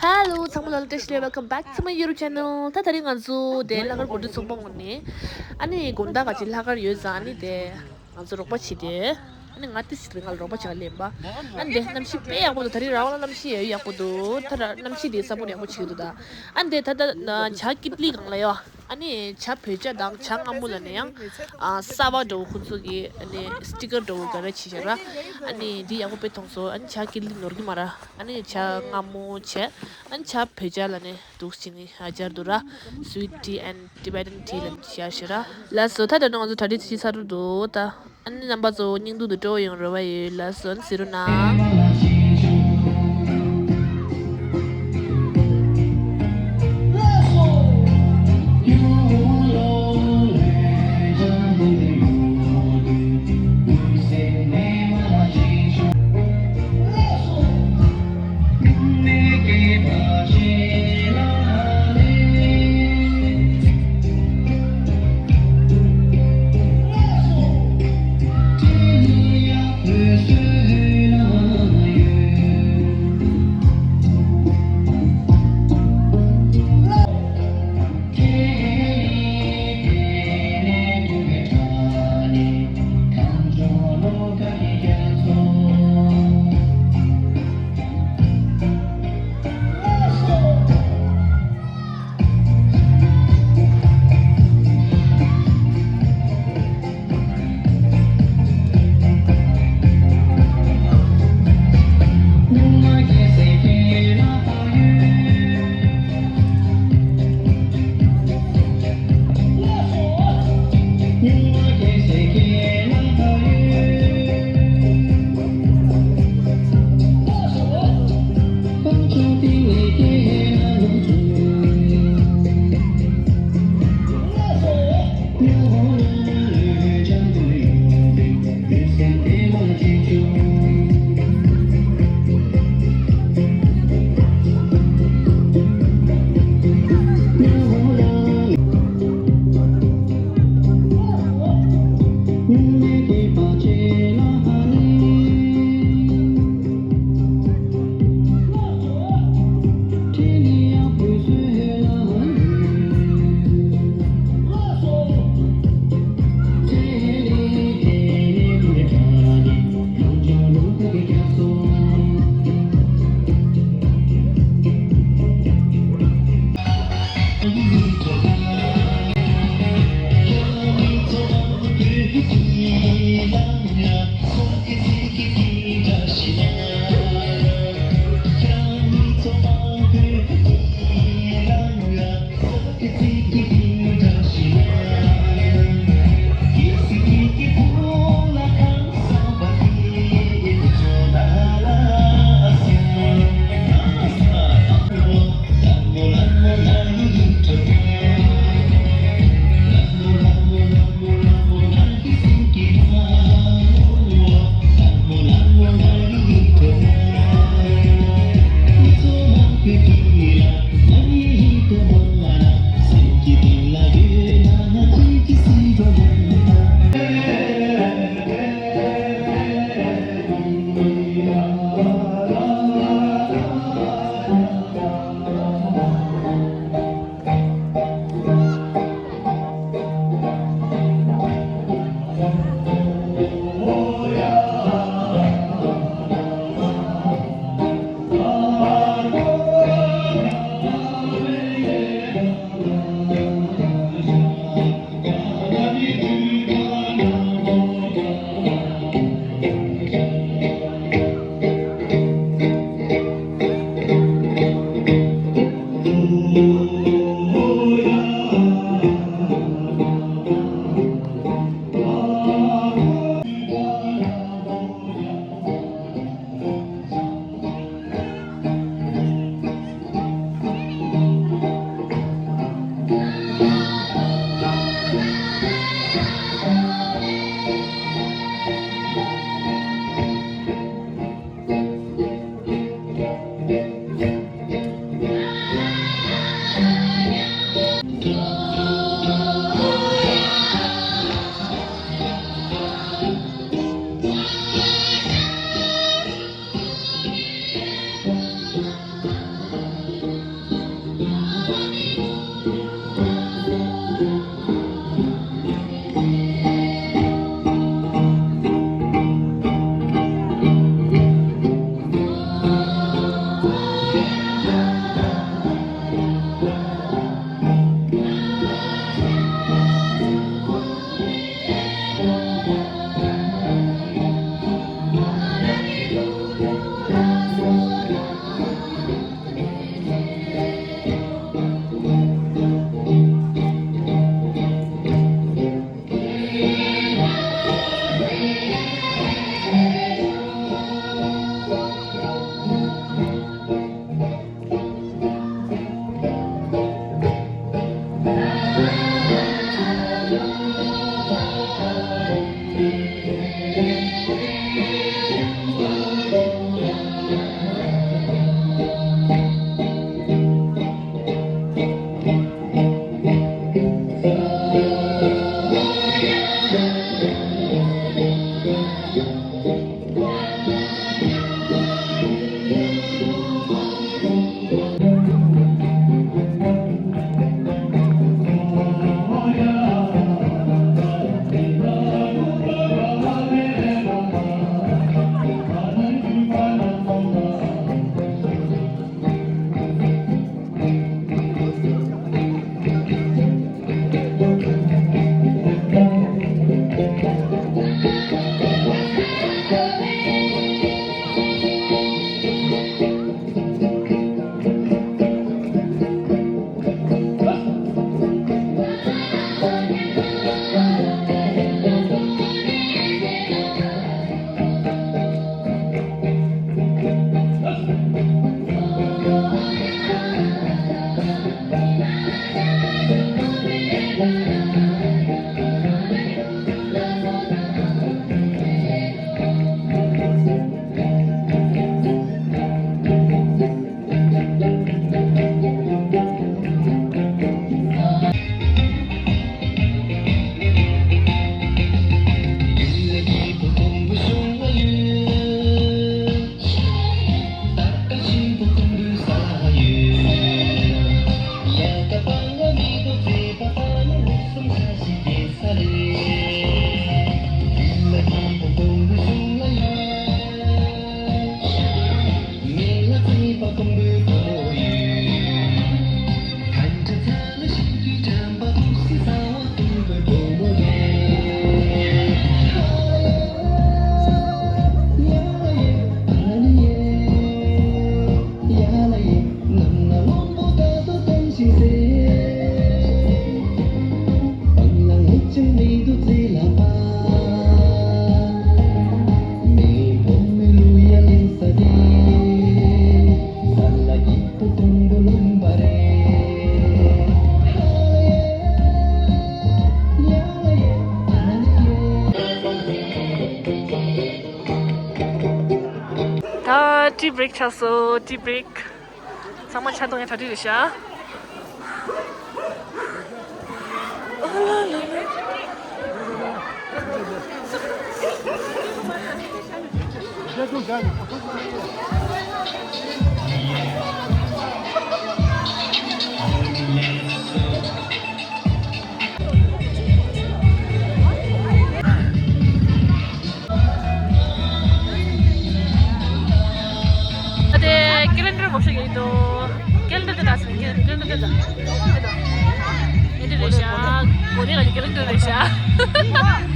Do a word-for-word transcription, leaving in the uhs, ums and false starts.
Hello ཚང་མ་ལ་བཀྲ་ཤིས་བདེ་ལེགས། Welcome back to my YouTube channel. ད་དེ་རིང་ང་ཚོ་དེ་ལྷག་དཀར་དགོན་སྡེ་ཚོང་པ་དངོས་ནས། ཨ་ནི་དགོང་དག་ག་ཅིག་ལྷག་དཀར་ཡོད་ཙང་། ཨ་ནི་དེ་ང་ཚོ་རོགས་པ་བྱེད་དེ། ཨ་ནི་ང་ཏི་སི་རི་ང་ལ་རོགས་པ་བྱེད་ལེན་པ། ཨ་ནི་དེ་གནམ་གཤིས་དཔེ་ཡག་པོ་འདུག་ད་རིང་ར་བ་ལ་གནམ་གཤིས་ཡག་ཡག་པོ་འདུག་ད་ར་གནམ་གཤིས་དེ་ས་བོན་ཡག་པོ་བྱེད་ཀྱི་འདུག་ད་ཨ་ནི་དེ་ད་ད་ཇ་ཀིད་ལི་སྒང་ལ་ཡོད། ཨ་ནི་ཇ་བོད་ཇ་དང་ཇ་མངར་མོ་ལབ་ནས་ཡང་ཨ་གསར་པ་འདྲ་བོ་ཁོ་ཚོ་གི་ཨ་ནི་སི་ཊི་ཀར་འདྲ་བོ་ག་རེ་བྱས་བཞག་ར། ཨ་ནི་འདི་ཡག་པོ་དཔེ་མཐོང་སོང་། ཨ་ནི་ཇ་ཀིད་ལི་ནོར་གི་མ་ར། ཨ་ནི་ཇ་མངར་མོ་བྱས། ཨ་ནི་ཇ་བོད་ཇ་ལབ་ནས་འདུག་ཅིང་ནི་ཨ་སྦྱར་འདུག་ར། Sweet tea and Tibetan tea ལབ་ནས་བྱས་བཞག་ར། ལགས་སོ། ད་ད་ནི་ང་ཚོ་གྲ་སྒྲིག་བྱེད་ཚར་འདུག་ད་ཨ་ནི་རྣམ་པ་ཚོ་སྙིང་སྡུག་ཏུ་སྤྲོ་ཡོང་རེ་བ་ཡོད། ལགས་སོ། ཨ་ནི་གཟིགས་རོགས་གནང་། ཆགས་སོ། tea break། ཚང་མ་ཆང་འཐུང་ཡ་གྲ་སྒྲིག་རེད་ཤག་ཨ་དེ་calendar བོ་ཤེས་ཀྱི་འདུག calendar དེ་དག་ཟེར། calendar དེ་དག་དེ་དག་དེ་རེད་ཤག་གོ་ནས་ལ་calendar རེད་ཤག